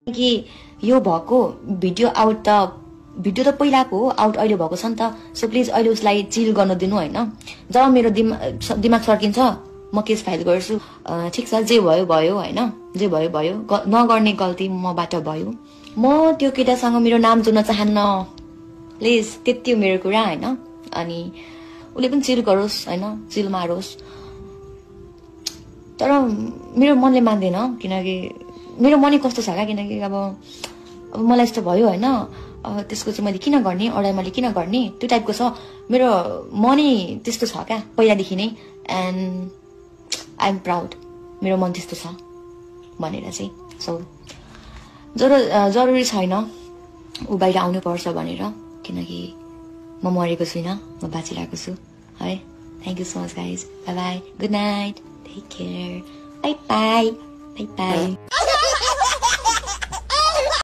कि यो भएको भिडियो आउट त भिडियो त पहिलाको हो आउट अहिले भएको छ नि त सो प्लिज अहिले उसलाई चिल गर्न दिनु हैन जब मेरो दिमाग सर्किन्छ म केस फाइल गर्छु ठीक छ जे भयो भयो हैन जे भयो भयो नगर्ने गल्ती मबाट भयो म त्यो केटासँग मेरो नाम जोड्न चाहन्न प्लिज त्यति हो मेरो कुरा हैन अनि उले पनि चिल गरोस् हैन चिल मारोस् तर मेरो मनले मान्दैन किनकि मेरो मनै कस्तो छ किनकि अब मलाई यस्तो भयो हैन त्यसको चाहिँ मैले किन गर्ने अरूलाई मैले किन गर्ने त्यो टाइपको छ मेरो मनै त्यस्तो छ क्या पहिलादेखि नै एन्ड आई एम प्राउड मेरो मन त्यस्तो छ भनेर चाहिँ सो जरुरी छैन ऊ बाहिर आउनु पर्छ भनेर किनकि म मरेको छुइनँ म बाँचिरहेको छु है thank you so much guys bye bye good night take care bye bye bye by